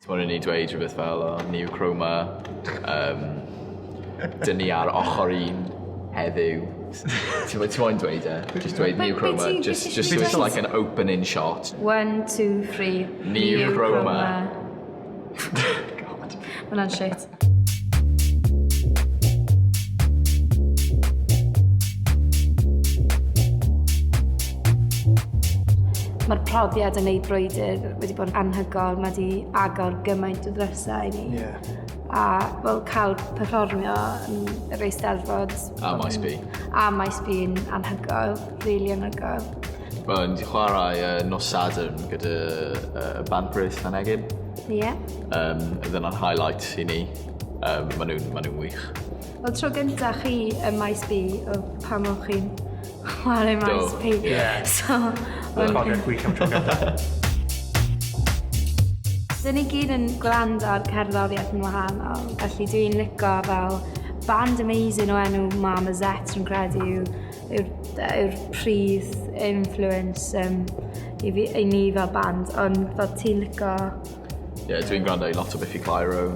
Ti'n moyn i ni dweud rhywbeth fel, o, New Chroma, um, dyn ni ar ochr un heddiw. Ti'n mo- ti moyn dweud e? Just dweud Be- New be Chroma, ti- be just, ti just isio so it's dweud? like an opening shot. One, two, three. New Chroma. God. Ma' hwnna'n shit. Mae'r profiad yn neud brwydr wedi bod yn anhygoel. Mae wedi agor gymaint o ddrysau i ni. Yeah. A wel, cael perfformio yn yr Eisteddfod. A Maes B. A Maes B yn anhygoel, really anhygoel. Wel, ni wedi chwarae uh, nos Sadwrn gyda uh, Band Brith Llanegin. Ie. Yeah. Um, oedd yna'n highlight i ni. Um, maen nhw'n ma nhw wych. Wel, tro gyntaf chi ym Maes B, o pam o'ch chi'n chwarae Maes Do. B. Ie. So, Profiad gwych am tro gyntaf. Dyn ni gyd yn gwrando ar cerddoriaeth yn wahanol, felly dwi'n lico fel band amazing o enw Mama Zet rwy'n credu yw yw'r yw'r prif influence um, i, fi, i ni fel band, ond fel ti'n lico... Ie, yeah, dwi'n gwrando i lot o Biffy Clyro.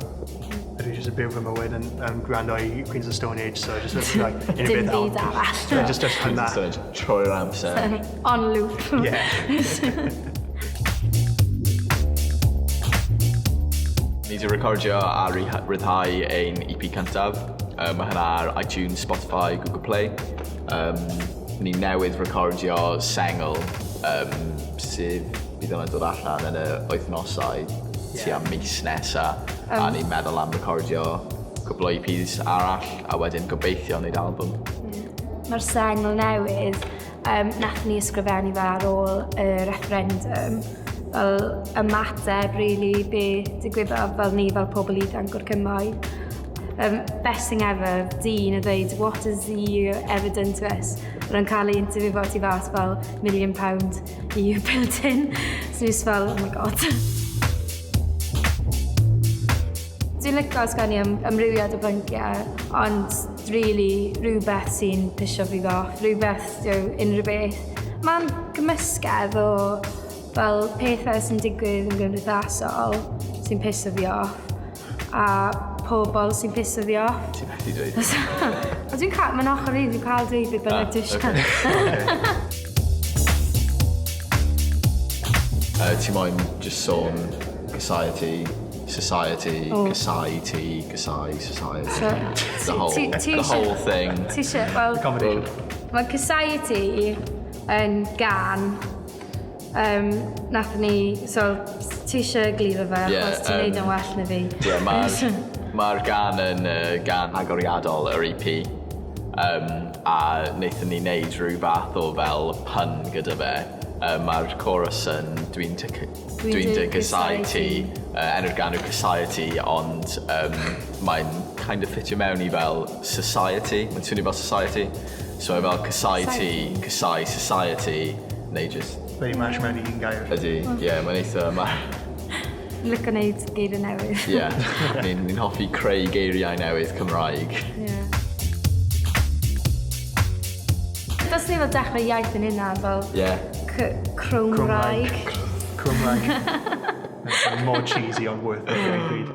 Dwi jyst yn byw fy mywyd yn, yn gwrando i Queens of the Stone Age, so just like unrhyw Dim beth byd arall. Yeah, just just Queens hwnna. of the Stone Age, trwy'r amser. On loop. Yeah. Ni wedi recordio a rhyddhau ein EP cyntaf. Um, mae hynna ar iTunes, Spotify, Google Play. Um, ni newydd recordio sengl um, sydd bydd hwnna'n dod allan yn y wythnosau tua mis nesa. A ni'n meddwl am recordio cwpl o EPs arall a wedyn gobeithio wneud album. Mae'r sengl newydd, um, nath ni ysgrifennu fe ar ôl y referendum, fel ymateb, really, be digwyddodd fel ni fel pobl ifanc o'r cymoedd. Best thing ever, dyn yn dweud, what has the EU ever done to us? Mae'n cael ei interview fo tu fas fel million pound EU building. So ni just fel, oh my god. Dwi'n licio sgwennu am amrywiad o bynciau, ond really rhywbeth sy'n pisio fi off, rhywbeth, you know, unrhyw beth. Mae'n gymysgedd o fel pethau sy'n digwydd yn gymdeithasol sy'n piso fi off, a pobl sy'n piso fi off. Ti'n methu dweud. Wel, dwi'n cael, mae'n ochr i, dwi'n cael dweud beth bynnag dwi eisiau. Ti moyn just sôn society, society, Oh. casau ti, casau society. So, The whole, ti- ti the isie- whole thing. Ti eisiau, wel, Combination. mae Society yn gan, um, nath ni, so ti eisiau gliro fe, Ie, achos ti'n neud yn well na fi. Ie, mae'r ma gan yn uh, gan agoriadol yr EP. Um, a wnaethon ni wneud rhyw fath o fel pun gyda fe. Um, mae'r chorus yn dwi'n dwi'n dy gysau ti, uh, enw'r gan yw Society, ond um, mae'n kind of ffitio mewn i fel society, mae'n swnio fel society. So mae fel casau ti, casau society, neu just Very mash mewn i un gair. Ydy, ie, yeah, mae'n eitha... Ma, Licio neud geiriau newydd. ie, yeah, ni'n ni hoffi creu geiriau newydd Cymraeg. Ie. Dylsen ni fel dechrau iaith yn hynna, fel Ie. Yeah. Chromraig. Cymraeg. That's more cheesy ond worth it, I agreed.